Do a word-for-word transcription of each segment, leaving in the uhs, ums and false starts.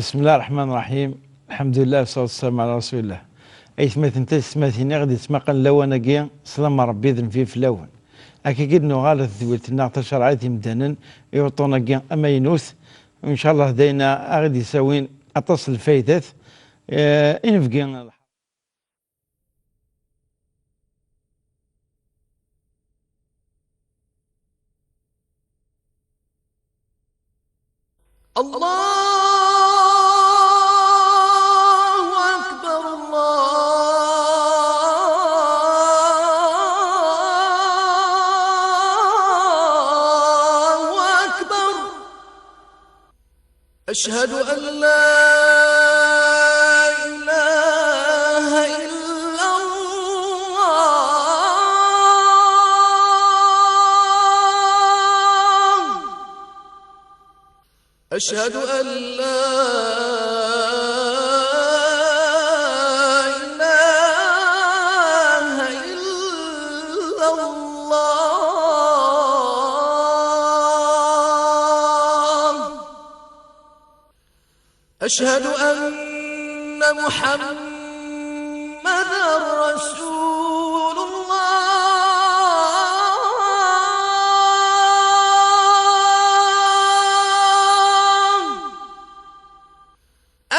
بسم الله الرحمن الرحيم. الحمد لله والصلاة والسلام على رسول الله. Aytmaten, taysetmatin i ɣ-d-yettmaqalen lawan-agi, sslam n Ṛebbi d nnbi fell-awen. Akka i d-nuɣal ɣer tedwilt-nneɣ tacerɛit imdanen i uṭṭun-agi amaynut. Ncallah d ayen a ɣ-d-yessawin aṭas n lfaydat. Eh, i nebgi. الله أكبر، الله أكبر. أشهد أن لا إله إلا الله. أشهد أن لا إله إلا الله. أشهد أن محمدا رسول الله.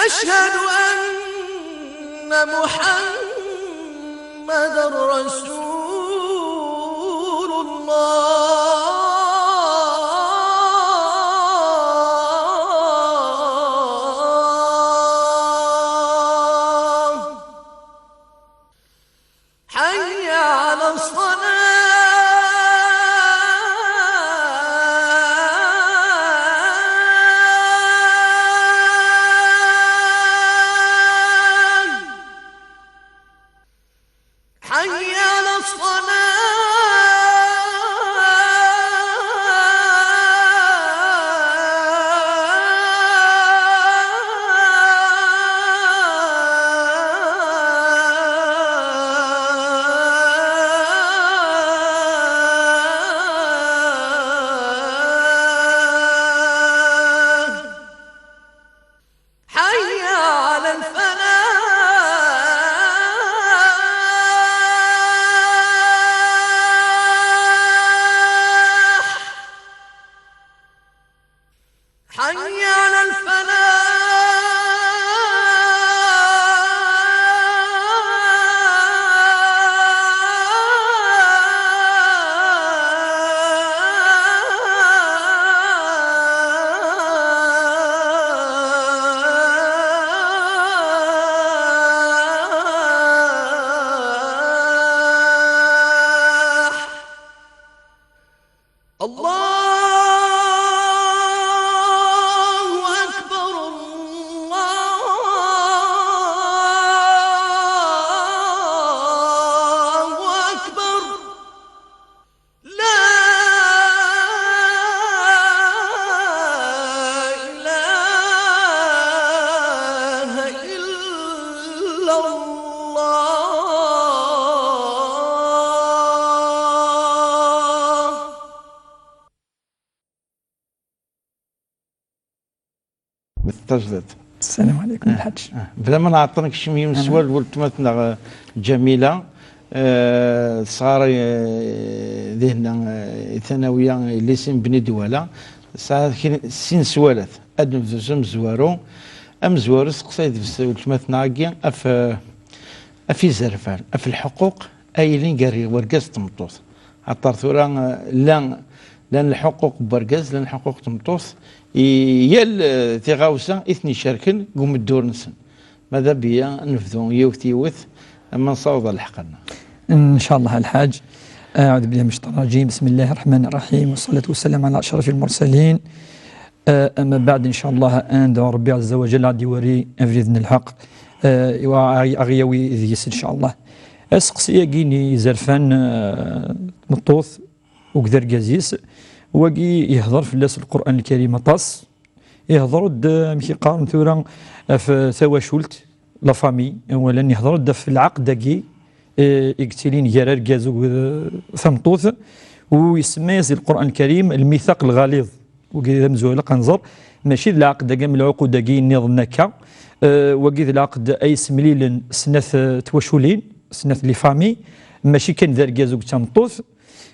أشهد أن محمدا رسول الله. حي على الصلاة. حي على الصلاة. حي على الفلاح. حي على الفلاح. الله أكبر، الله أكبر. لا إله إلا الله. Tajdiṭ. السلام عليكم الحاج. Bla ma nɛeṭṭel, nekcem yiwen sswal n weltma-tneɣ, eh, Ǧamila, eh, tesɣaray, eh, dihin, eh, i tanawiya, i lycée n Bni Dwala. Tesɛa kra, sin swalat. Ad nebdu s umezwaru. Amezwaru, tesseqsay-d bes weltma-tneɣ-agi ɣef, eh, ɣef izerfan, ɣef lḥuquq ay yellan gar wergaz d tmeṭṭut. Aṭer tura, eh, llan, llan lḥuquq n wergaz, llan lḥuquq n tmeṭṭut, i yal, eh, tiɣawsa i ten-icerken deg umeddur-nsen. Ma d abiya, nebdu yiwet yiwet, ama nessaweḍ ɣer lḥeqq-nneɣ. إن شاء الله الحاج. أعوذ بالله من الشيطان الرجيم. بسم الله الرحمن الرحيم. والصلاة والسلام على أشرف المرسلين. Eh, ama baɛd, ncallah, anda Rebbi ɛezza wa jall ad ɣ-d-iwari abrid n lḥeqq, eh, i wa-, a ɣ-, a ɣ-yawi deg-s, ncallah. Aseqsi-agi n yizerfan, eh, tmeṭṭut akked argaz-is, wagi yehder fell-as Lqur'an Lkarim aṭas. Yehder-d, eh, amek i qqaren tura, ɣef tawacult, la famille, awalen, yehder-d ɣef lɛaqed-agi, eh, i yettilin gar argaz akked, eh, tameṭṭut, u isemma-yas di Lqur'an Lkarim lmithaq lɣaliḍ, wagi d amezwaru ilaq ad nẓer. Mačči d lɛeqd-agi am lɛuqud-agi nniḍen akka. Eh, wagi d lɛeqd ay semlilen snat, eh, twaculin, snat les familles, mačči kan d argaz akked tameṭṭut.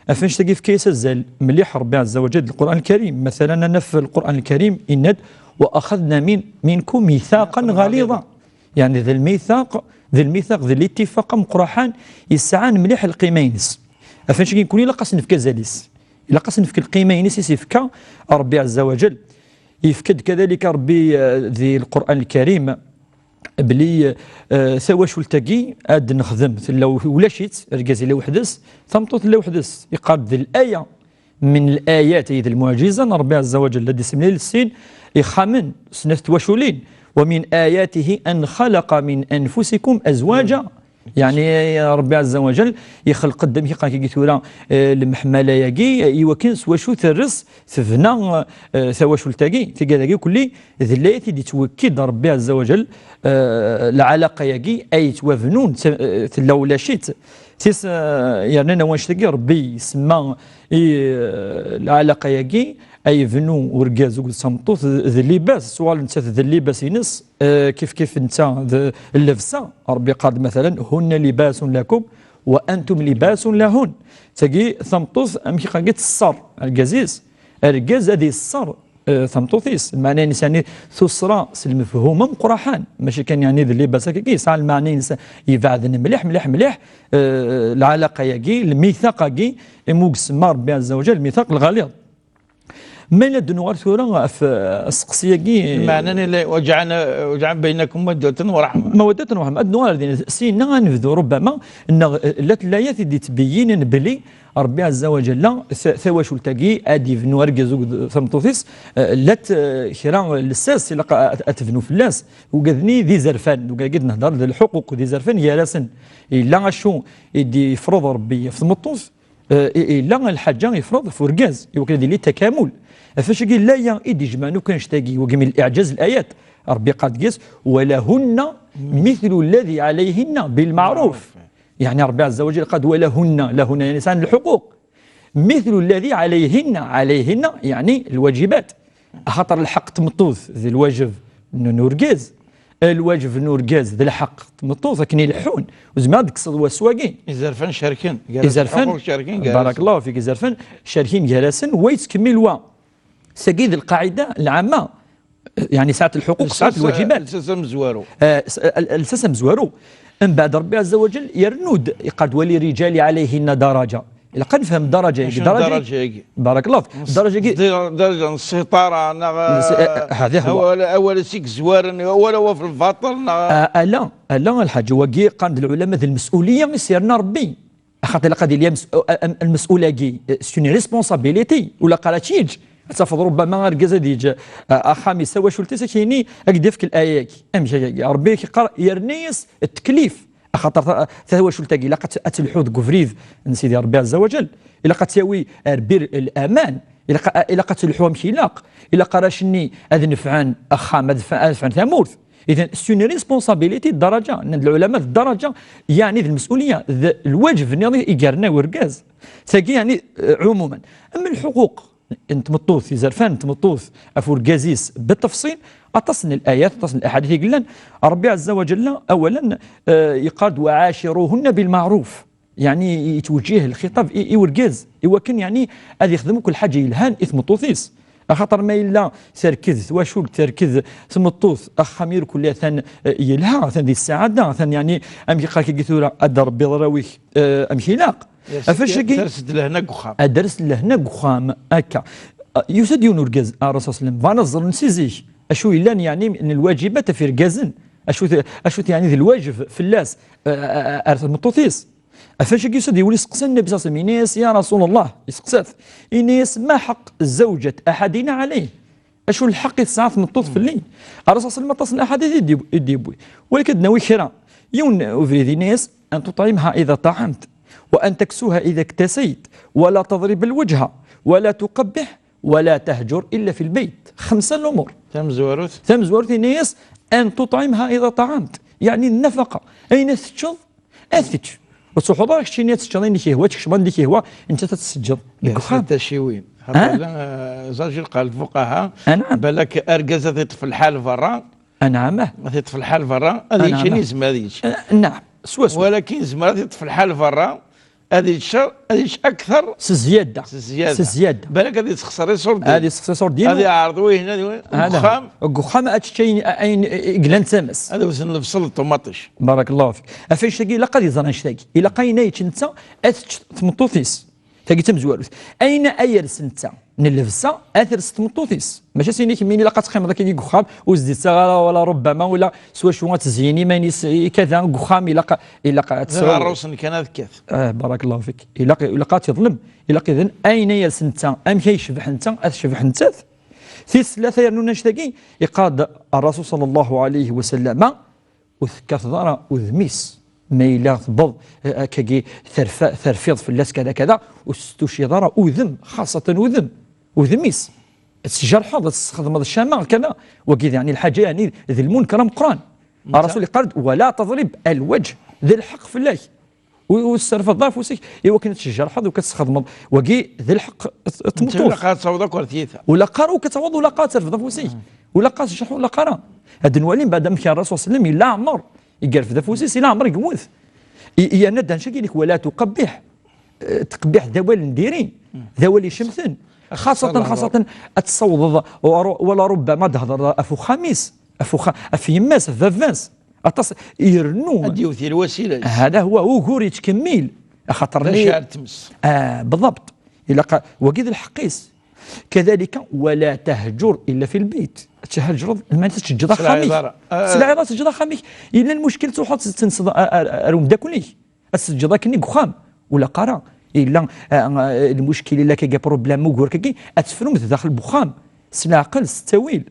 Ɣef annect-agi yefka-yas azal mliḥ Ṛebbi Ɛezza wa Ǧell deg Lqur'an Lkarim. Matala, ad naf Lqur'an Lkarim yenna-d: "Wa axadna min-, minkum mithaqan ɣaliḍa." Yeɛni d lmithaq, d lmithaq, d litifaq ameqqraḥan yesɛan mliḥ lqima-ines. Ɣef annect-agi nekkni ilaq ad s-nefk azal-is. Ilaq ad s-nefk lqima-ines i s-yefka Ṛebbi Ɛezza wa Ǧell. Yefka-d kadalika Ṛebbi, eh, di Lqur'an Lkarim, belli, eh, tawacult-agi ad nexdem, tella u-, ulac-itt, argaz yella weḥd-s, tameṭṭut tella weḥd-s. Yeqqar-d d laya min l-ayat, ay d lmuɛjiza n Ṛebbi Ɛezza wa Ǧell, ad d-isemlil sin ixxamen, snat twaculin. "Wa min ayatihi an khalaqa min anfusikum azwaja." Yeɛni, Ṛebbi Ɛezza wa Ǧell ixleq-d, amek i qqaren tura, eh, lemḥemmala-agi, eh, i wakken s wacu terres tebna, eh, tawacult-agi, tigad-agi, kulli d llayat i d-ittwekkid Ṛebbi Ɛezza wa Ǧell, eh, lɛalaqa-agi ay yettwabnun, t-, eh, tella ulac-itt. Tis, eh, yernan awannect-agi, Ṛebbi isemma i, eh, lɛalaqa-agi ay yebnu urgaz akked tameṭṭut d, d libas, s waɣel nettat d libas-ines, eh, kif kif netta d llebsa. Ṛebbi yeqqar-d, matala: "Hunna libasun lakum wa antum libasun lahun." Tagi, tameṭṭut, amek i qqaren, tesser argaz-is, argaz ad yesser, eh, tameṭṭut-is. Lmeɛna-ines, yeɛni, tusra s lmefhum ameqqraḥan, mačči kan, yeɛni, d libas akka, yesɛa lmeɛna-ines ibeɛden mliḥ, mliḥ, mliḥ, eh, lɛalaqa-agi, lmithaq-agi, imi i isemma Ṛebbi Ɛezza wa Ǧell lmithaq lɣaliḍ. Ma yella ad nuɣal tura ɣef, eh, asteqsi-agi. Lmeɛna-nni la, "Wa ja'alna, wa ja'alna baynakum mawaddatan wa rahma." Mawaddatan wa rahma. Ad nuɣal ar din. Syenna ad nebdu, rubbama, neɣ, eh, llant llayat i d-yettbeyyinen belli Ṛebbi Ɛezza wa Ǧell, ta-, tawacult-agi, ad yebnu argaz akked tameṭṭut-is, eh, llant, eh, kra n lsas ilaq a, a, ad tebnu fell-as. Ugad-nni d izerfan, ugad-agi d-nehder d lḥuquq, d izerfan gar-asen. Yella acu i d-yefreḍ Ṛebbi ɣef tmeṭṭut, eh, i-, yella lḥaǧa yefreḍ ɣef urgaz, i wakken ad yili takamul. Ɣef wacu-agi laya i d-ijemɛen akk annect-agi, wagi min iɛǧaz l-ayat. Ṛebbi yeqqar deg-s: "Wa lahunna mithlu alladhi alayhinna bil ma'ruf." Yeɛni Ṛebbi Ɛezza wa Ǧell qal: "Wa lahunna", lahunna, yeɛni sɛan lḥuquq. "Mithlu alladhi alayhinna", alayhinna, yeɛni lwaǧibat. Axaṭer lḥeqq n tmeṭṭut d lwaǧeb n, n urgaz. Lwaǧeb n urgaz d lḥeqq n tmeṭṭut akken ileḥḥun. Ur zmireɣ ad d-kkseɣ wass-agi. Izerfan cerken. Gar-asen izerfan, lḥuquq cerken gar-asen. Barakallahu fik, izerfan cerken gar-asen, wa yettkemmil wa. Tagi d lqaɛida lɛamma. Yeɛni sɛat lḥuquq, sɛat lwaǧibat. Lsas amezwaru. Eh, s-, l-, lsas amezwaru. Mbeɛd Ṛebbi Ɛezza wa Ǧell yernu-d, yeqqar-d: "Wa lirrijali alayhinna daraja." Ilaq ad nefhem daraja-agi. Acu n daraja-agi? Daraja-agi. Barakallahu fik. Daraja-agi. Daraja n ssiṭara, neɣ, eh, eh, hada huwa. Awal, awal i s-izwaren, awal, awal ɣef lbaṭel, neɣ? Ah, ala, ala, lḥaǧa, wagi qqaren-d lɛulama d lmesuliyya i s-yerna Ṛebbi. Axaṭer ilaq ad yili ams-, a-, a-, lmesul-agi, eh, c'est une responsabilité, ur ilaq ara ad tt-yeǧǧ. Ad tafeḍ rubbama argaz ad yeǧǧ, eh, axxam-is, tawacult-is, ad k-yini, ad k-d-yefk laya-agi. Amek ayagi? Ṛebbi ad k-yeqqar, yerna-yas teklif. Axaṭer ta-, tawacult-agi ilaq ad t-, ad telḥu deg ubrid n Sidi Ṛebbi Ɛezza wa Ǧell. Ilaq ad tt-yawi ar bir l-aman. Ilaq a-, ilaq ad telḥu amek ilaq. Ilaq arrac-nni ad nefɛen axxam, ad nef-, ad nefɛen tamurt. Idan, c'est une responsabilité d daraja. Nnan-d lɛulama d daraja, yeɛni d lmesuliyya, d lwaǧeb nniḍen i yerna urgaz. Tagi, yeɛni, eh, ɛumuman. Am lḥuquq n tmeṭṭut, izerfan n tmeṭṭut ɣef urgaz-is bitefṣil, aṭas n layat, aṭas n laḥadit i yellan. Ṛebbi Ɛezza wa Ǧella, awalan, eh, yeqqar-d: "Wa ɛaciruhunna bil maɛruf." Yeɛni yettweǧǧih lxiṭab i, i urgaz, i wakken, yeɛni, ad yexdem akk lḥaǧa yelhan i tmeṭṭut-is. Axaṭer ma yella terked twacult, terked tmeṭṭut axxam irkelli, atan, eh, yelha, atan di ssaɛada, atan, yeɛni, amek iqqar-k agi tura, ad d-rebbiḍ arraw-ik, eh, amek ilaq. Ɣef wacu-agi? Ters-d lehna deg uxxam. Ad ters-d lehna deg uxxam, akka. Ah, yusa-d yiwen urgaz, ah, Rasul sallam, bɣan ad ẓren si zik acu yellan, yeɛni, n lwaǧibat ɣef irgazen, acu t-, acu t-, yeɛni, d lwaǧeb fell-as, eh, eh, ar tmeṭṭut-is. Ɣef wacu-agi yusa-d yiwen isteqsa Nnbi ṣalla Llahu ɛalayhi wa sallam, yenna-yas: "Ya Rasul Allah", isteqsa-t, yenna-yas: "Ma ḥeqq zawǧat aḥadina ɛalayh?" Acu lḥeqq i tesɛa tmeṭṭut fell-i? Ar Rasul sallam aṭas n laḥadit i d-yewwi, i d-yewwi. Walakin ad d-nawi kra. Yiwen ubrid yenna-yas: "An tuṭɛimha ida ṭaɛamt, wa an taksuha ida ktasayt, wa la tadrib lwajha, wa la tuqabbih, wa la tahjur illa fi lbayt." Xemsa lumur. Tamezwarut? Tamezwarut yenna-yas: "An tuṭɛimha ida ṭaɛamt." Yeɛni nnafaqa. Ayen ad teččeḍ, ad tečč. Ur ttruḥuḍ ara keččini ad teččeḍ ayen i k-yehwa, ad tkecmeḍ anda i k-yehwa, nettat ad tseǧǧeḍ deg uxxam. Taciwin. Xaṭer, ah, eh, ẓaǧ lqal lfuqaha, ah, naɛam, balak argaz ad iṭṭef lḥal berra, ah, naɛam, ah, ad iṭṭef lḥal berra, ad, ah, yečč, naɛam, ayen yezmer ad yečč. Ah, naɛam, swaswa. Walakin yezmer ad iṭṭef lḥal berra, ad yečč, ad yečč akter s zzyada. S zzyada. S zzyada. Balak ad yessexṣer iṣurdiyen. Ad yessexṣer iṣurdiyen. Ad iɛreḍ wihin, ad iwi-, hada, deg uxxam. Deg uxxam ad tečč ayen, ayen i yellan d tama-s. Ad wten lebṣel d ṭumaṭic. Barakallahu fik. Ɣef annect-agi ilaq ad iẓer annect-agi. Ilaq ayen ay yečč netta ad tečč tmeṭṭut-is. Tagi d tamezwarut. Ayen ay yers netta n llebsa, ad t-ters tmeṭṭut-is. Mačči s ini kemmini ilaq ad teqqimeḍ akkagi deg uxxam, ur s-d-ittaɣ ara wala rubbama, ula s wacu ad tezyin iman-is, i kada deg uxxam, ilaq, ilaq ad tesɛu. Aɣarus-nni kan ad tekkat. Ah, barakallahu fik. Ilaq, ilaq ad t-iḍlem. Ilaq idan ayen ay yers netta, amek ay yecbeḥ netta, ad tecbeḥ nettat. Tis tlata yernun annect-agi, iqad Rrasul sallallahu alayhi wa sallam, ur tekkateḍ ara udem-is. Ma yella tewweḍ, eh, akkagi terfa-, terfiḍ fell-as kada kada, ur testuciḍ ara udem, xaṣṣatan udem, udem-is. Ad tjerḥeḍ, ad tesxedmeḍ ccama, kada. Wagi, yeɛni, lḥaǧa, yeɛni, d lmunkar ameqqran. Netta. Rrasul iqal-d, "Wala tadrib alwajh", d lḥeqq fell-ak. Ur, ur tesserfeḍ ara afus-ik i wakken ad tjerḥeḍ, u ad tesxedmeḍ. Wagi, d lḥeq, t-, netta tmeṭṭut. Ur ilaq ad taweḍ akk ar tyita. Ur ilaq ara, ur ad taweḍ, ur ilaq ad terfeḍ afus-ik. Mm. Ur ilaq ad tjerḥeḍ, ur ilaq ara. Ad nwali mbeɛd amek Rrasul sallam yella ɛmer. Igerfed afus-is, ila ɛmer yewwet. I-, yerna-d annect-agi, ilik, "Wala tuqabbih." Eh, taqbiḥ d awal n diri, d awal icemten. Xaṣṣatan, xaṣṣatan ad tessawḍeḍ, wa ru-, wala rubbama ad d-tehder ɣef uxxam-is, ɣef uxa-, ɣef yemma-s, ɣef baba-s. Aṭas irennu. Ad d-yewwet i lwasila-is. Hada huwa, ugur yettkemmil. Axaṭer d acar tmes. Ah, beḍabt. Ilaq, wagi d lḥeqq-is. Kadalika, wala tahjur illa fi lbeyt. Ad thajreḍ, lmeɛna ad teǧǧeḍ axxam-ik. Ara. Ah. S lɛiḍ ad teǧǧeḍ axxam-ik. Yella lmuckil, truḥeḍ ad tenseḍ a-, a-, ar umeddakel-ik. Ad teǧǧeḍ akken i uxxam. Ur ilaq ara. Yella, ah, ah, lmuckil, yella kagi problème, ugur-kagi, ad tefrumt daxel n uxxam. S leɛqel, s ttawil.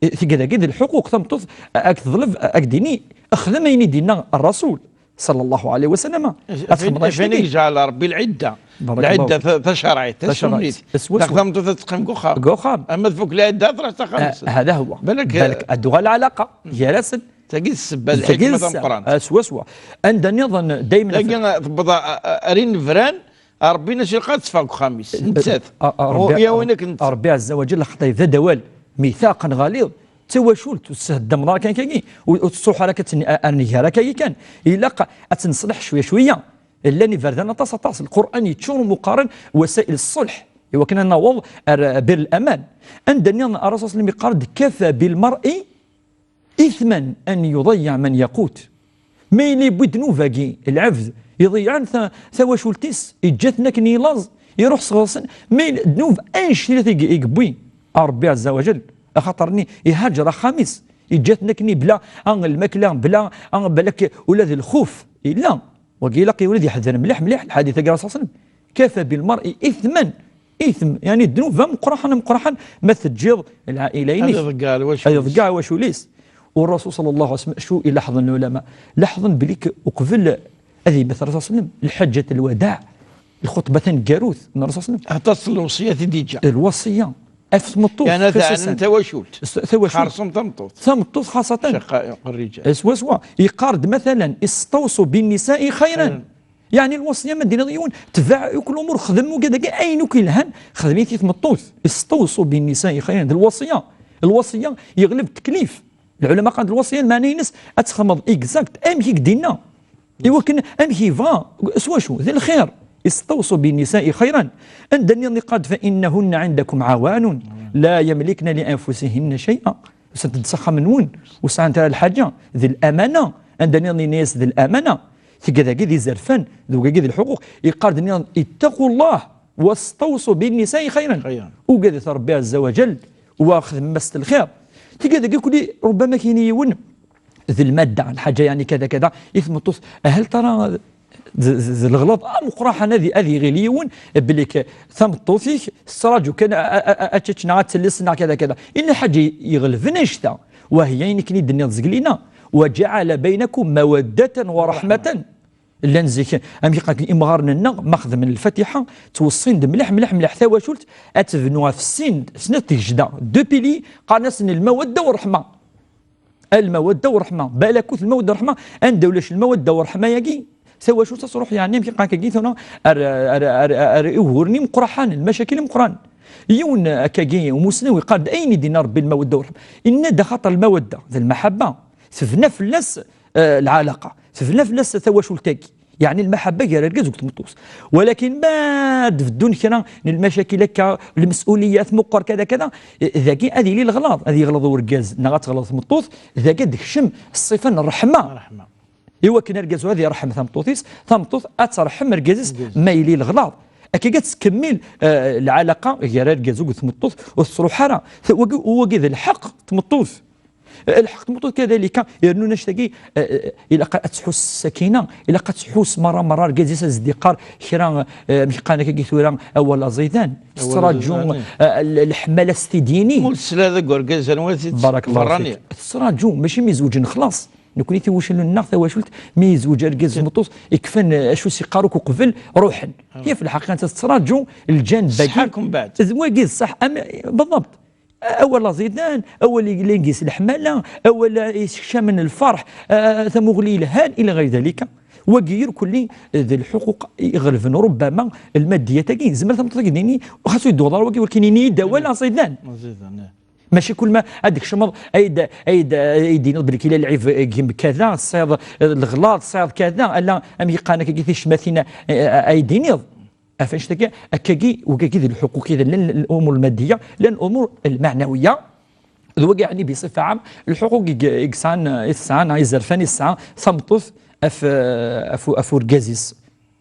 Eh, tigad-agi d lḥuquq, tameṭṭut, ah, ad k-teḍleb, ah, ad k-d-tini, xdem ayen i d-yenna Rrasul. Sallallahu alayhi wa sallam. Ad txedmeḍ annect-agi. Yeǧɛel Ṛebbi lɛidda. Barakallahu fik. Lɛidda ta-, tacerɛit, tacerɛit, tasunnit. Swaswa. Daxel tameṭṭut ad teqqim deg uxxam. Deg uxxam. Ama tfuk lɛidda, ad truḥ s axxam-nsen. Ah, hada huwa. Balak, balak, ad d-tuɣal lɛalaqa gar-asen. Tagi d ssebba, d lḥikma tameqqrant. Ah, swaswa. Anda nniḍen, daymen tagi tewweḍ a-, a-, ar inebran, Ṛebbi mačči ilaq ad teffeɣ deg uxxam-is. Nettat. Ah, ah, Ṛebbi, u-, yawi akken Ṛebbi Ɛezza wa Ǧell, xaṭer yebda-d awal. Mithaqan ɣaliḍ, d tawacult, ur tessehdameḍ ara kan kagi, ur, ur tettruḥ ara kan, a-, a-, nnger akka kan. Ilaq ad tt-neṣleḥ cwiya cwiya. Llan iberdan aṭas aṭas. Lqur'an yeččur imuqaren wasa'il ṣṣelḥ, i wakken ad naweḍ ar bir laman. Anda nniḍen Rrasul sallam iqqar-d, "Kafa bil mar'i ithman an yudayya man yaqut." Ma yella yewwi ddnub-agi, lɛebd iḍeyyɛen ta-, tawacult-is, yeǧǧa-ten akken i laẓ, iruḥ sɣur-sen, ma yella ddnub annect-ilat i, i yewwi, a Ṛebbi Ɛezza wa Ǧell, axaṭer-nni ihaǧer axxam-is, yeǧǧa-ten akken i bla, a, lmakla, bla, a, balak ula d lxuf, yella. Wagi ilaq i wid ad iḥedren mliḥ, mliḥ, lḥadit-agi Rrasul sallam. Kafa bil mar'i ithman. Ithm, yeɛni ddnub ameqqraḥen, ameqqraḥen, ma teǧǧiḍ lɛaila-inek. Ad iḍeyyeɛ lwacul-is. Ad iḍeyyeɛ lwacul-is. U Rrasul sallallahu alayhi wa sallam, acu i laḥḍen lɛulama? Laḥḍen belli k-, uqbel ad yemmet Rrasul sallam, lḥaǧǧat lwadaɛ, lxuṭba taneggarut n Rrasul sallam. Aṭas n lewṣiyat i d-yeǧǧa. Lweṣiyat. Ɣef tmeṭṭut, yeɛni ad xsuṣan. Tɛawen tawacult. S-, tawacult. Xerṣum tameṭṭut. Tameṭṭut xaṣṣatan. Swaswa. Yeqqar-d, matalan, "Istawṣu bin-nisa'i xayran." Xayran. Yeɛni lweṣya, ma d-tiniḍ yiwen, tbeɛ akk lumuṛ, xdem ugad-agi, ayen akk yelhan, xdem-it i tmeṭṭut. "Istawṣu bin-nisa'i xayran." D lweṣya. Lweṣya yeɣleb teklif. Lɛulama qqaren-d lweṣya, lmeɛna-ines ad txedmeḍ exact amek i k-d-yenna. I wakken amek yebɣa, s wacu? D lxir. "Istawṣu bin-nisa'i xayran." Anda nniḍen iqqar-d, "Fa innahunna indakum ɛawanun, la yamlikna li anfusihinna shay'a." Usant-d s axxam-nwen, ur sɛant ara lḥaǧa, d lamana. Anda nniḍen yenna-yas d lamana. Tigad-agi d izerfan, d wigagi d lḥuquq. Iqqar-d nniḍen, "Ittaqullah, wastawṣu bin-nisa'i xayran." Xayran. Ugadet Ṛebbi Ɛezza wa Ǧell, wa xedmem-as lxir. Tigad-agi kulli, rubbama k-yini yiwen, d lmadda, lḥaǧa yeɛni kada kada, i tmeṭṭut, hal tara d, d, d leɣlaḍ ameqqraḥen ad, ad iɣil yiwen belli k-, tameṭṭut-ik tettraǧu kan a, a, a, ad tečč neɣ ad telles neɣ kada kada. Yella lḥaǧa yeɣelben annect-a, wa hiya ayen akken i d-tenniḍ zgelina, "Wa ja'ala baynakum mawaddatan wa rahmatan." Llan zik, amek i qqaren imɣaren-nneɣ, ma xedmen lfatiḥa, ttweṣṣin-d mliḥ, mliḥ, mliḥ tawacult, ad tebnu ɣef sin, snat tgejda, deux piliers, qqaren-asen lmawadda wa rreḥma. Lmawadda wa rreḥma. Balakut lmawadda wa rreḥma, anda ulac lmawadda wa rreḥma-yagi, tawacult ad truḥ, yeɛni, amek i qqaren-agi tura, ar, ar, ar, ar, ar uguren imeqqraḥen, lmacakil imeqqranen. Yiwen akkagi umusnaw iqal-d ayen i d-yenna Rebbi lmawadda u ṛṛeḥma. Yenna-d axaṭer lmawadda d lmaḥabba tebna fell-as, eh, lɛalaqa, tebna fell-as tawacult-agi, yeɛni lmaḥabba gar argaz akked tmeṭṭut. Walakin ma d-beddun kra n lmacakil akka, lmes'uliyat meqqer kada kada, eh, dagi ad yili leɣlaḍ, ad yeɣleḍ urgaz neɣ ad teɣleḍ tmeṭṭut, dagi ad d-tekcem ṣṣifa n ṛṛeḥma. Ṛṛeḥma. Iwakken argaz ad yerḥem tameṭṭut-is, tameṭṭut ad terḥem argaz-is ma yili leɣlaḍ. Akka ad tettkemmil, eh, lɛalaqa gar argaz akked tmeṭṭut ur tettruḥ ara. T-, wagi, wagi d lḥeqq n tmeṭṭut. Eh, lḥeqq n tmeṭṭut kadalika, yernu annect-agi, eh, eh, ilaq ad tḥuss s sakina, ilaq ad tḥuss merra merra argaz-is ad s-d-iqqar kra, eh, amek qqaren akkagi tura, awal aẓidan. Tettṛaǧu, eh, l-, leḥmala s tidini. Ur tesla deg urgaz anwa i t-, barakallahu fik. Tettṛaǧu, mačči mi zewǧen xlaṣ. Nekni tiwacul-nneɣ, tawacult, mi yezweǧ argaz d tmeṭṭut, ikfan, eh, acu s-iqqar akk uqbel, ruḥen. Hi fi lḥaqiqa, anta tettṛaǧu lǧanb-agi. Ṣṣeḥḥa-kem beɛd. D wagi d ṣṣeḥ, am, بالضبط. Awal aẓidan, awal i yellan deg-s leḥmala, awal yessekcamen lferḥ, eh, tamuɣli yelhan, ila ɣayr dalika. Wagi irkelli d lḥuquq iɣelben rubbama lmaddiyat-agi. Zemreɣ tameṭṭut-agi d-ini, xas ur yedduɣ ara wagi, walakin ini-yi-d awal aẓidan. Aẓidan, eh. Mačči kul ma ad d-tkecmeḍ, ay d, ay d, ay d-tiniḍ belli kila lɛib, eh, gem kada, tesɛiḍ, eh, leɣlaḍ, tesɛiḍ kada, ala, am yeqqaren akkagi ticmatin, eh, ay d-tiniḍ. Af annect-agi, akkagi, wagagi d lḥuquq i d llan, llan umur lmaddiya, llan umur lmeɛnawiya. D wagi, ɛni, biṣifa ɛam, lḥuquq i, i yesɛan, i tesɛa, neɣ izerfan i tesɛa tameṭṭut af, af, af urgaz-is.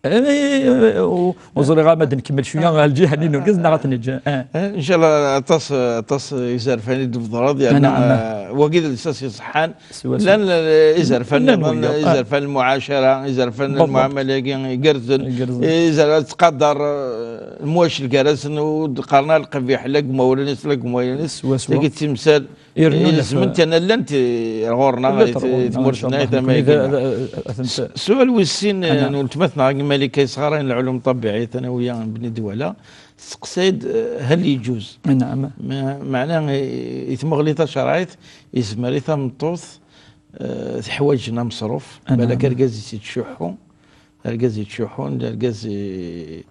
Eh, ur, ur ẓriɣ ara ma ad nkemmel cwiya ɣer lǧiha-nni n urgaz neɣ ad t-neǧǧ. Eh. Eh, ncallah, aṭas, aṭas izerfan i d-tbedreḍ, yerna, eh, wagi d lsas iṣeḥḥan. Llan, eh, izerfan nniḍen, izerfan n lmuɛacara, izerfan n lmuɛamala-agi igerrzen, izerfan ttqadar, eh, lmuwacil gar-asen, ur d-qqaren ara lqbiḥ la deg umawlan-is, la deg umawlan-is. Tagi d timsal. Irnu lezment yerna llant, eh, ɣur-neɣ, i tmurt-nneɣ, i tama-agi. Sual wis sin, eh, n weltma-tneɣ Malika yesɣarayen lɛulum ṭabiɛiyya tanawiya n Bni Dwala, testeqsay-d, eh, hal yejuz? Naɛam. Ma-, meɛna, eh, i tmuɣli tacerɛit, yezmer i tameṭṭut, eh, teḥwaǧ n ameṣruf, balak argaz-is yettcuḥḥu, argaz yettcuḥḥun, d argaz i-,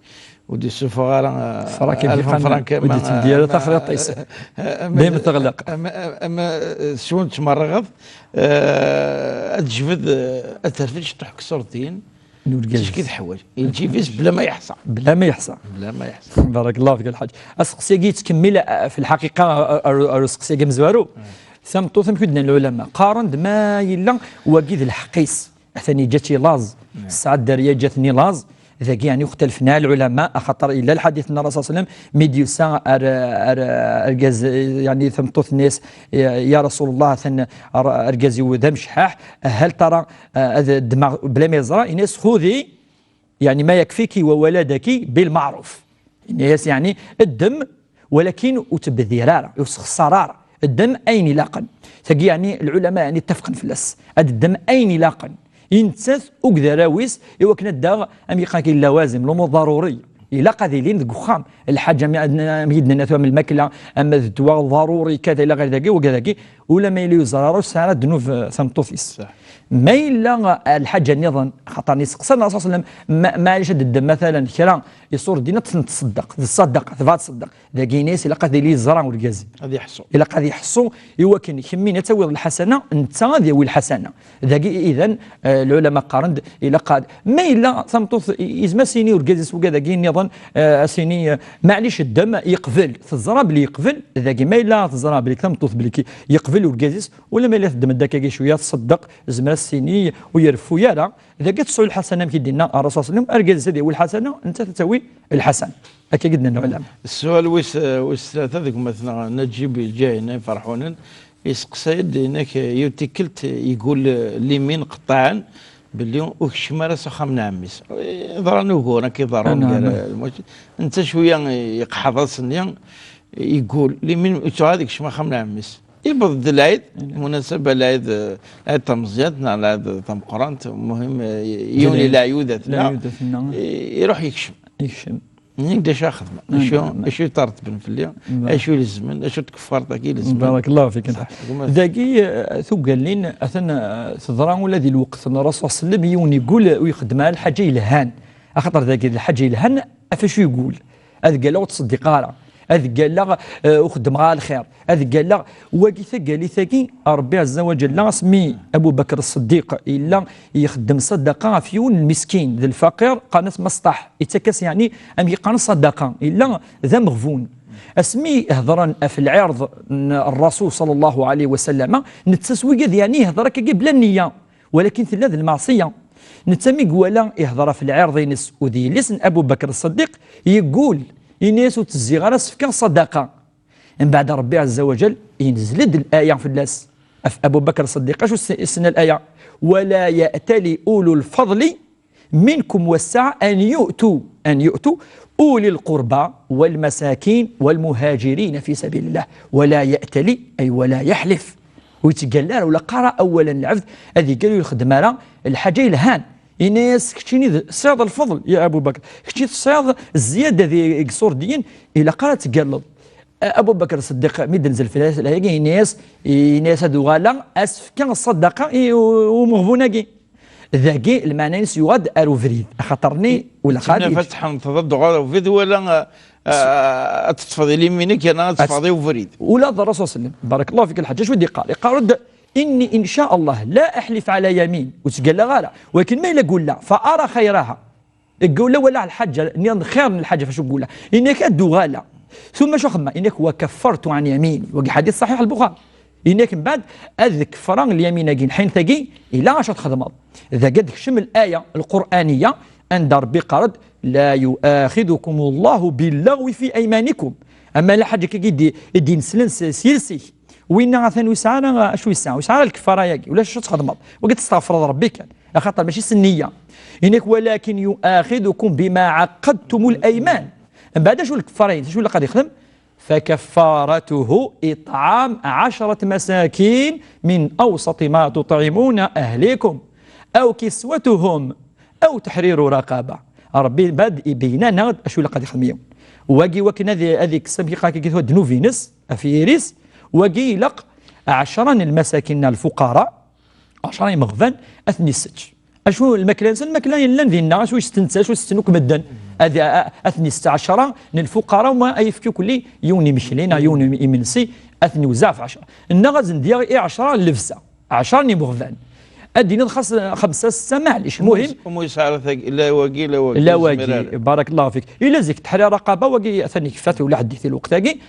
ur d-yessufeɣ ara, eh, alef frank, ur d-yetteddi ara taxriṭ-is. Dayem teɣleq. Ama, ama, eh, s win tmerrɣeḍ, eh, ad tejbed, eh, ad terfed ciṭuḥ n tṣurtin, d acu i teḥwaǧ. Lǧib-is bla ma yeḥṣa. Bla ma yeḥṣa. Bla ma yeḥṣa. Barakallahu fik, a lḥaǧ. Aseqsi-agi yettkemmil, eh, fi lḥaqiqa, eh, ar, ar useqsi-agi amezwaru. Tameṭṭut, amek i d-nnan lɛulama, qqaren-d ma yella wagi d lḥeqq-is. Atan yeǧǧa-tt i laẓ. Tesɛa dderya, yeǧǧa-ten i laẓ. Dagi, yeɛni, uxtalfen ɛla lɛulama, axaṭer yella lḥadit n Ṛṛasul ṣalla Llahu ɛalayhi wa sallam, mi d-yusa ar, ar, argaz, yeɛni, tameṭṭut-nni, ya Rasul Llah, atan ar-, argaz-iw d amecḥaḥ, hal tara, eh, ad ddmeɣ bla ma yeẓra? Yenna-yas: خذي، يعني، ما يكفيك وولدك بالمعروف. Yenna-yas, yeɛni, ddem, walakin ur ttebdir ara, ur sxeṣṣar ara. Ddem ayen ilaqen. Tagi, yeɛni, lɛulama, yeɛni, ttafqen fell-as. Ad ddem ayen ilaqen i nettat akked arraw-is, i wakken ad d-taɣ, am yeqqar-agi, lawazim, lumuṛ ḍaruri. Ilaq ad ilin deg uxxam. Lḥaǧa, am, am i d-nenna tura, am lmakla, ama d ddwa, ḍaruri, kada, ila ɣayr dagi, wa dagi, ula ma yella ur yeẓri ara, ur tesɛi ara ddnub, eh, tameṭṭut-is. Ma yella, eh, lḥaǧa nniḍen, xaṭer yesteqsa Ṛṛasul ṣalla Llahu ɛalayhi wa sallam, ma-, maɛlic ad d-ddem, matalan, kra iṣurdiyen, ad ten-tṣeddeq, d ṣṣadaqa, tebɣa ad tṣeddeq. Dagi, yenna-yas, ilaq ad yili yeẓra urgaz-im. Ad yeḥṣu. Ilaq ad yeḥṣu, i wakken kemmini ad tawiḍ lḥasana, netta ad yawi lḥasana. Dagi, idan, eh, lɛulama qqaren-d, ilaq ad, ma yella tameṭṭut, i-, yezmer ad s-yini urgaz-is, wa dagi nniḍen, eh, ad s-yini, eh, maɛlic, ddem, yeqbel. Teẓra belli yeqbel, dagi ma yella teẓra belli tameṭṭut belli ki-, yeqbel urgaz-is, ula ma yella teddem-d akkagi cwiya, tṣeddeq, tezmer ad s-tini, ur ireffu ara, dagi ad tesɛu lḥasana, amek i d-yenna Ṛṛasul ṣalla Llahu ɛalayhi wa sallam, argaz-is ad yawi lḥasana, nettat ad tawi lḥasana. Akkagi d-nnan lɛulama. Ssual wis, wis tlata deg umatneɣ Naǧib Lǧahin Iferḥunen, yesteqsay-d, yenna-k, yiwet tikkelt, yeggul limin qeṭṭaɛen belli ur keččem ara s axxam n ɛemmi-s. Ḍran uguren akka iḍerrun gar lmuc-, netta cwiya yeqḥeḍ ass-nni, yeggul limin ur yettuɣal ad yekcem axxam n ɛemmi-s. Yewweḍ-d lɛid, munasaba lɛid, eh, lɛid tameẓyant neɣ lɛid tameqqrant, muhim, eh, yiwen i leɛyudat-nneɣ, leɛyudat-nneɣ, eh, iruḥ yekcem. Yekcem. Nnig d acu ara xedmeɣ, acu, acu yeṭṭerḍben fell-i, acu ilezmen, acu tkeffart-agi ilezmen. Barakallahu fik. Dagi, eh, tuggalin, atan, eh, teḍra ula di lweqt n Ṛṛasul ṣalla Llahu ɛalayhi wa sallam, yiwen yeggul ur ixeddem ara lḥaǧa yelhan. Axaṭer dagi d lḥaǧa yelhan, ɣef acu yeggul? Ad ggalleɣ ur ttṣeddiqeɣ ara. Ad ggalleɣ, eh, ur xeddmeɣ ara lxir. Ad ggalleɣ. Wagi, tagalit-agi, Ṛebbi Ɛezza wa Ǧalla, asmi Abu Bakr Ṣṣeddiq yella ixeddem ṣṣadaqa ɣef yiwen n lmiskin, d lfaqir, qqaren-as masṭaḥ, ittak-as, yeɛni, amek i qqaren, ṣṣadaqa, yella d ameɣbun. Asmi hedren ɣef lɛirḍ n Ṛṛasul ṣalla Llahu ɛalayhi wa sallam, netta s wigad, yeɛni, yehder akkagi bla nniya. Walakin tella d lmeɛṣiyya. Netta mi iwala ihder ɣef lɛirḍ-ines u d yelli-s n Abu Bakr Ṣṣeddiq, yeggul, ini-as ur tezziɣ ara s-fkeɣ ṣṣadaqa. Mbeɛd Ṛebbi Ɛezza wa Ǧal yenzel-d laya fell-as, ɣef Abu Bakr Ṣṣeddiq. Acu s-, isna laya? ولا يأتل أولو الفضل منكم والسعة أن يؤتوا، أن يؤتوا أولي القربى والمساكين والمهاجرين في سبيل الله ولا يأتل، أي ولا يحلف. Ur yettgalla ara, ur ilaq ara awal n lɛebd ad iggal ur ixeddem ara lḥaǧa yelhan. Ini-as, keččini d-, tesɛiḍ lfeḍl, ya Abu Bakr. Kečči tesɛiḍ zzyada di, deg iṣurdiyen, ilaq ara ad teggalleḍ. A-, Abu Bakr Ṣeddiq, mi d-tenzel fell-as laya-agi, ini-as, ini-as ad uɣaleɣ, ad s-fkeɣ ṣṣadaqa i u-, umeɣbun-agi. Dagi, lmeɛna-ines yuɣal-d ar ubrid, axaṭer-nni ula xali. Ad teḥnteḍ ad d-uɣaleḍ ar ubrid, wala, a, a, ad teṭṭfeḍ ilimin-ik, yerna ad teffɣeḍ i ubrid. Ula d Ṛṛasul ṣalla Llahu ɛalayhi wa sallam, barakallahu fik, lḥaǧa, acu i d-iqqar? Iqqar-d, إني إن شاء الله لا أحلف على يمين. Ur ttgallaɣ ara. Walakin ma yella ggulla, فأرى خيرها. Ggulla wala lḥaǧa, nniḍen xir n lḥaǧa f acu ggulla. Ini-ak ad d-uɣaleɣ. Tumma acu xedmeɣ? Ini-ak وكفرت عن يميني. Wagi ḥadit ṣaḥiḥ Lbuxari. Ini-ak mbeɛd ad kefreɣ lyamin-agi, lḥinṭ-agi, ila acu ad txedmeḍ. Dagi ad tekcem laya lquraniya, anda Ṛebbi iqqar-d, لا يؤاخذكم الله باللغو في أيمانكم. Ama lḥaǧa-agi i d-, i d-ineslen s, s yiles-ik. Winna atan ur yesɛi ara, acu yesɛa? Ur yesɛi ara lkeffara-agi. Ulac acu txedmeḍ. Wagi testeɣfreḍ Ṛebbi kan. Axaṭer mačči s nniya. Ini-ak, ولكن يؤاخذكم بما عقدتم الأيمان. Mbeɛd acu lkeffara-ines? Acu ilaq ad yexdem? فكفارته إطعام عشرة مساكين من أوسط ما تطعمون أهليكم أو كسوتهم أو تحرير رقبة. Ṛebbi mbeɛd ibeyyen-aneɣ-d acu ilaq ad ixdem yiwen. Wagi wakken ad, ad ikkes, amek iqqar akka, ddnub-ines, ɣef yiri-s, wagi ilaq ɛecṛa n lmasakin, lfuqara, ɛecṛa imeɣban, ad ten-issečč. Acu lmakla-nsen? Lmakla yellan dinna, acu i setten, acu setten akk medden. Ad, a, a, ad ten-issečč ɛecṛa n lfuqara, uma ad yefk kulli yiwen imekli neɣ yiwen imensi, ad ten-iwzeɛ ɣef ɛecṛa. Neɣ ad sen-d-yaɣ i ɛecṛa n llebsa. Ɛecṛa n imeɣban. Ad d-tiniḍ xas xemsa, setta, maɛlic. Muhim. Ur yesɛi ara tagi, la wagi, la wagi, la wagi. Barakallahu fik. Ila zik teḥrir raqaba, wagi atan ikfa-t, ula ḥedd-it i lweqt-agi.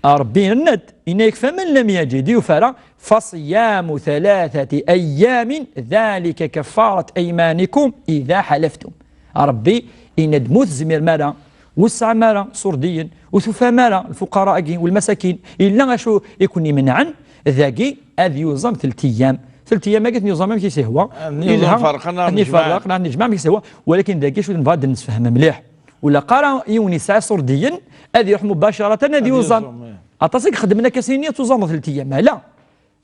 Ṛebbi yenna-d, yenna-yak, فمن لم يجد, yufa ara, فصيام ثلاثة أيام ذلك كفارة أيمانكم إذا حلفتم. Ṛebbi yenna-d, ma ur tezmirem ara, ur tesɛam ara iṣurdiyen, ur tufam ara lfuqara-agi u lmasakin, yella acu i ken-imenɛen, dagi ad yuẓam telt ayyam. Telt ayyam-agi ad ten-yuẓam amek i s-ihwa. Ad ten-yuẓam, yelha, ferqen, ad ten-iferreq, ad ten-ijmeɛ amek i s-ihwa. Walakin dagi acu nebɣa ad d-nessefhem mliḥ. Ur ilaq ara yiwen yesɛa iṣurdiyen ad iruḥ mubacaratan ad yuẓam. Ad yuẓam, ih. Aṭas i ixeddmen akka, sini ad tuẓameḍ telt ayyam. Ala.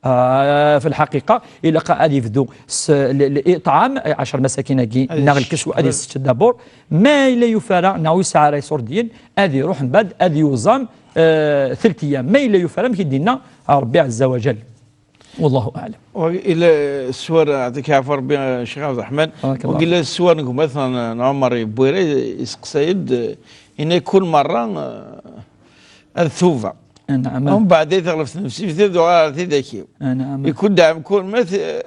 Ah, fi lḥaqiqa, ilaq ad yebdu s l-, l-, iṭɛam, ɛecṛa masakin-agi, ad neɣ yessečč, lkeswa, ad yessečč dabur. Ma yella yufa ara, neɣ ur yesɛi ara iṣurdiyen, ad iruḥ mbeɛd, ad yuẓam, eh, telt ayyam. Ma yella yufa ara, amek i d-yenna Ṛebbi ɛezza wa ǧal. Wallahu aɛlam. Wa ila sswar, yeɛṭik yeɛfu Ṛebbi, Ccix Ɛebderreḥman. Barakallah. Wa ila sswar n gma-tneɣ n Ɛumer Iwwira, iseqsay-d, yenna-k kul merra, eh, ad tubeɣ. Anɛam. Umbeɛd ay teɣleb tnefsit, ad uɣaleɣ ar tidak-iw. Anɛam. Ikun-d ɛemkun ma t-,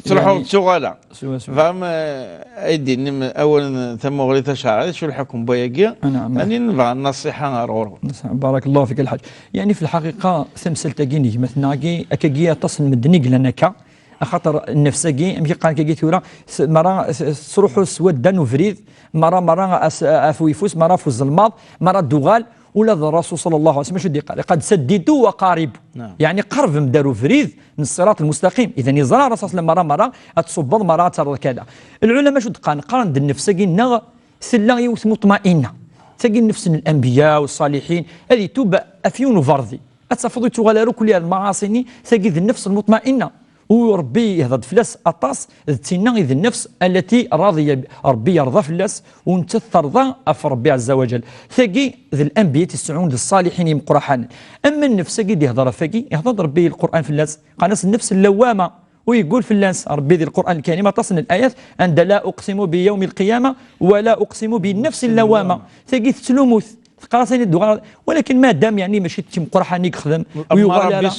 truḥeḍ, yeɛni, d tuɣala. Swaswa. Tebɣam, eh, ay d-inim awal n tamuɣli taceɛrit, acu lḥukm n wayagi? Anɛam. Ani nebɣa nnasiḥa ar ɣur-wen. Barakallahu fik a lḥaǧ. Yeɛni, fi lḥaqiqa, tamsalt-agi n gma-tneɣ-agi, akkagi aṭas n medden i yellan akka. Axaṭer nnefs-agi, amek i qqaren akkagi tura, s-, mara s-, s-, tettruḥu s wadda n ubrid, mara, mara as-, af uyeffus, mara af uzelmaḍ, mara d-tuɣal, ula d Ṛṛasul ṣalla Llahu ɛalayhi wa sallam acu d-iqqar? Iqqar-d, سددوا وقاربوا. Naam. Yeɛni, qerbem-d ar ubrid n ṣṣirat lmustaqim. Idan, yeẓra Ṛṛasul ṣalla Llahu ɛalayhi wa sallam mara, mara ad tṣubbeḍ, mara ad terreḍ kada. Lɛulama acu d-qqaren? Qqaren-d nnefs-agi-nneɣ tella yiwet muṭma'inna. Tagi nnefs n lanbiya u ṣṣaliḥin, ad itub af yiwen uberdi. Ad tafeḍ ur yettuɣal ara akk lmaɛaṣi-nni, tagi d nnefs lmuṭma'inna. U Ṛebbi yehder-d fell-as aṭas, d tinna i d nnefs التي رضي, Ṛebbi yerḍa fell-as, u nettat terḍa ɣef Ṛebbi ɛezza wa ǧal. Tagi d lanbiya i t-isɛun d ṣṣaliḥin imeqqraḥanen. Ama nnefs-agi d-ihder ɣef-agi, ihder-d Ṛebbi Lqur'an fell-as, qqaren-as nnefs lawwama, u yeggul fell-as Ṛebbi di Lqur'an Lkarim aṭas n layat, anda لا أقسم بيوم القيامة ولا أقسم بالنفس اللوامة. Tagi tettlumut. Teqqar-as ayen i d-uɣal, walakin madam, yeɛni, mačči d timeqraḥan i yexdem, ur yuɣal ara.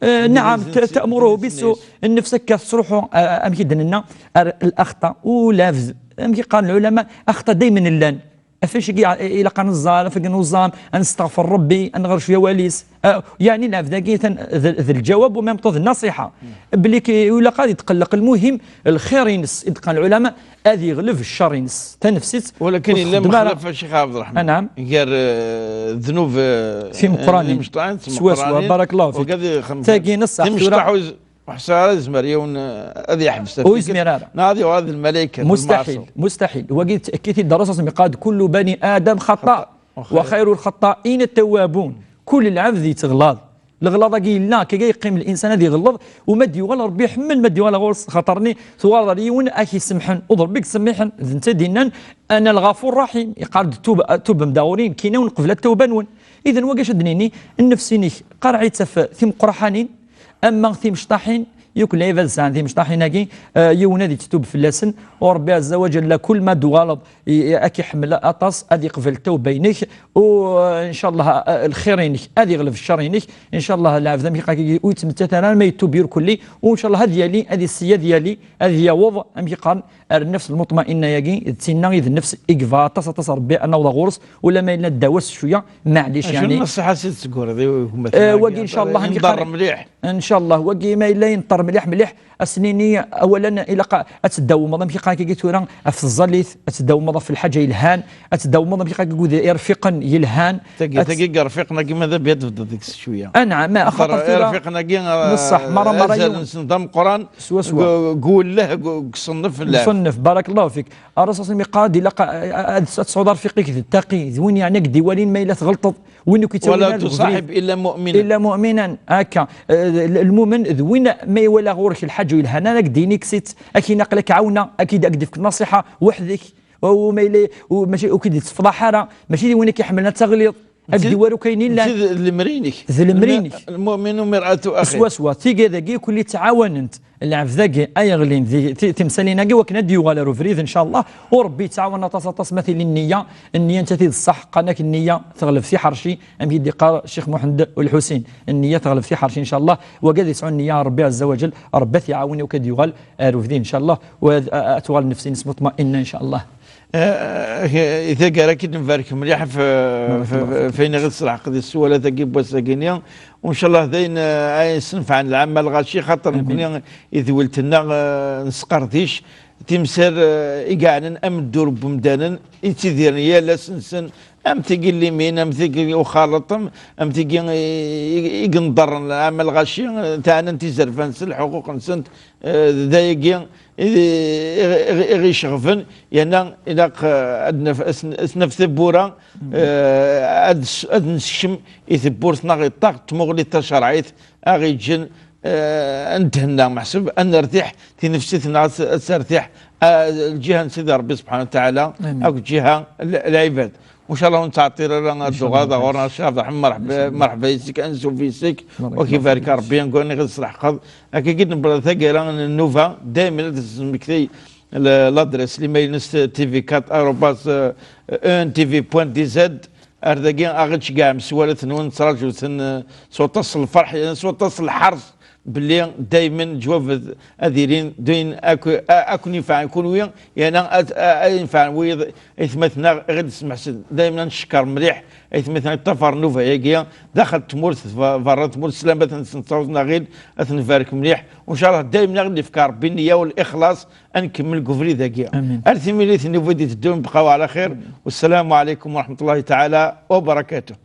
Eh, naɛam, t-, تأمره بالسوء. Nnefs akka tettruḥu, eh, amek i d-nenna, ar الأخطاء, ula d, amek i qqaren lɛulama, axṭa daymen llan. Ɣef wacu i ilaq ad neẓẓal, ɣef wacu i nuẓam, ad nesteɣfer Rebbi, ad nɣer cwiya awal-is. Eh, yeɛni, lɛebd-agi atan d, d lǧawab, u même temps d nnasiḥa. Belli k-, ilaq ad yetqelleq, lmuhim, lxir-ines, i d-qqaren lɛulama, ad yeɣleb ccer-ines. Tanefsit ولكن ur إلا txeddem ara. مخلف الشيخ عبد الرحمن. نعم. Gar, eh, ddnub, eh, timeqqranin. Timeqqranin, swaswa, timeqqranin, بارك الله فيك. وكذا خم-، tagi n ṣṣeḥ tura. Timeqqranin ur yez-, ur yeḥṣa ara yezmer yiwen, eh, ad yeḥbes. Ur yezmir ara. Neɣ ad yuɣal d lmalayka, d lmeɛṣum. مستحيل، مستحيل. Wagi tekkit-id Ṛṛasul صلى الله عليه وسلم, قال: كل بني آدم خطاء، خطاء. وخير الخطائين التوابون. Kul lɛebd yettɣlaḍ. Leɣlaḍ-agi yella, akka yeqqim linsan ad iɣelleḍ, u ma d-yuɣal Ṛebbi iḥemmel, ma d-yuɣal ɣur-s, xaṭer-nni tuɣaleḍ ar yiwen ad k-isemḥen, u d Ṛebbi i yettsemmiḥen, d netta i d-yennan: أنا الغفور الرحيم. Yeqqar-d: "Tub-, tubem-d ɣur-i, nekkini ad wen-qebleɣ ttawba-nwen." Iden wagi acu ad d-nini, nnefs-inek, qaraɛ-itt ɣef timeqqraḥanin, ama timecṭaḥin, yakk lɛibad sɛan timecṭaḥin-agi, eh, yiwen ad yettub fell-asen, u Ṛebbi ɛezza wa ǧalla, kul ma d-tuɣaleḍ i, i, ad k-iḥemmel aṭas, ad yeqbel ttawba-inek, u, eh, ncallah, eh, lxir-inek ad yeɣleb ccer-inek, ncallah, lɛebd amek iqqar-agi ur yettmettat ara, ma yettub irkelli, u ncallah ad yali, ad yessi, ad yali, ad yaweḍ, amek i qqaren, ar nnefs lmuṭma'inna-agi, d tinna i d nnefs i yebɣa aṭas, aṭas Ṛebbi ad naweḍ ɣur-s, ula ma yella ddaw-as cwiya, maɛlic, acu yeɛni. N nṣiḥa i s-d-tegreḍ i gma-tneɣ-agi? Eh, wagi, ncallah, amek i qqaren, mliḥ. Ncallah, wagi ma yella yenṭer mliḥ, mliḥ, ad s-nini, awalen, ilaq ad teddawmeḍ, amek i qqaren akka tura, ɣef tẓallit, ad teddawmeḍ ɣef lḥaǧa yelhan, ad teddawmeḍ, amek i qqaren akka, irfiqen yelhan. Tagi, ad tagi n yirfiqen-agi, ma d abya tebded deg-s cwiya. Anɛam, axaṭer tura irfiqen-agi, n ṣṣeḥ, mara, mara azal-nsen d ameqqran, swaswa, deg, deg uwelleh, deg, deg uṣennef n lɛebd. Uṣennef, barakallahu fik. Ṛṛasul صلى الله عليه وسلم yeqqar-d, ilaq a, a, ad, ad tesɛuḍ arfiq-ik d ttaqi, d win yeɛni ad k-d-iwalin ma yella tɣelṭeḍ, win ur k-ittawin ara deg ubrid. ولا تصاحب إلا مؤمنا. إلا مؤمنا, akka. Eh, l-, lmumen d win ma iwala ɣur-k lḥaǧa yelhan, ara k-d-yini kkes-itt, akken aql-ak ɛawneɣ, ad k-id-, ad k-d-ifk nṣiḥa weḥd-k, u ma yella, u mačči, ur k-id-ittefḍaḥ ara, mačči d win i k-iḥemmlen ad teɣliḍ, ad k-d-iwali akk ayen yellan. D lemri-inek. D lemri-inek. المؤمن مرآة أخيه. Swaswa, tigad-agi kulli ttɛawanent. Lɛebd-agi ay ɣlin di ti-, timsalin-agi wakken ad d-yuɣal ar ubrid, ncallah. U Ṛebbi yettɛawan aṭas, aṭas ma tili nniya, nniya nettat i d ṣṣeḥ, qqaren akk nniya teɣleb tiḥerci, amek i d-iqqar Ccix Muḥend Ulḥusin, nniya teɣleb tiḥerci, ncallah. Wagi ad yesɛu nniya, Ṛebbi ɛezza wa ǧell, Ṛebbi ad t-iɛawen i wakk ad d-yuɣal ar ubrid, ncallah, u ad, a, a, ad tuɣal nnefs-ines muṭma'inna, ncallah. Eh, i taggara, ad k-id-nbarek mliḥ f-, f-, f-, f-, f-, ayen i ɣ-d-tesleḥqeḍ di sswalat-agi n wass-agi-nni. U ncallah d ayen, eh, ay yessenfɛen lɛamma lɣaci, xaṭer nekkni i d weltma-nneɣ, eh, nesqerdic timsal, eh, i yeɛnan ameddur n wemdanen, i ttidiren yal ass-nsen, am tigi n limin, am tigi n uxaleṭ, am, am tigi i, i, i yenḍerren lɛamma lɣaci, eh, ttɛanant izerfan-nsen, lḥuquq-nsent, eh, d ayagi i, i, i, i ɣ-iceɣben, yerna ilaq, eh, ad naf, as-, as-naf tawwura, eh, ad s-, ad nessekcem i tewwurt-nneɣ i ṭṭaɣ n tmuɣli tacerɛit, aɣ-yeǧǧen, eh, ad nethenna, meḥsub ad nertiḥ, tinefsit-nneɣ ad s-, ad tertiḥ, eh, lǧiha n Sidi Ṛebbi subḥanahu wa taɛala, amin, akked lǧiha n l-, lɛibad. Ur ncallah ur nettɛeṭṭil ara ad d-tuɣaleḍ ɣur-neɣ Ccix Ɛebderreḥman, merḥba, merḥba yes-k, ansuf yes-k, wa k-ibarek Ṛebbi, anguren i ɣ-d-tesleḥqeḍ. Akka i d-nebra taggara n nnuba, daymen ad d-nesmektay l-, l'adresse, l'email-ines, T V quatre arobase E N T V point D Z. Ar dagi, a ɣ-d-tceggɛem s walat-nwen, nettraǧu-ten, eh, s waṭas n lferḥ, yerna s waṭas n lḥerṣ, belli daymen leǧwab ad, ad ilin d ayen ak-, a-, ad ken-inefɛen kunwi, yerna ad, a-, ad inefɛen wiyaḍ, aytmaten-nneɣ i ɣ-d-yesmeḥsen. Daymen ad ncekker mliḥ aytmaten-nneɣ i yeṭṭafaren nnuba-agi, daxel n tmurt, d ba-, berra n tmurt, sslambat-nsen ttawḍen aɣil, ad ten-nbarek mliḥ. U ncallah daymen a ɣ-d-yefk Ṛebbi nniya u lixlaṣ, ad nkemmel deg ubrid-agi. Amin. Ar timilit n ubrid iteddun, bqaw ɛla xir. Amin. Wassalamu ɛalaykum wa raḥmatullahi taɛala wa barakatuh.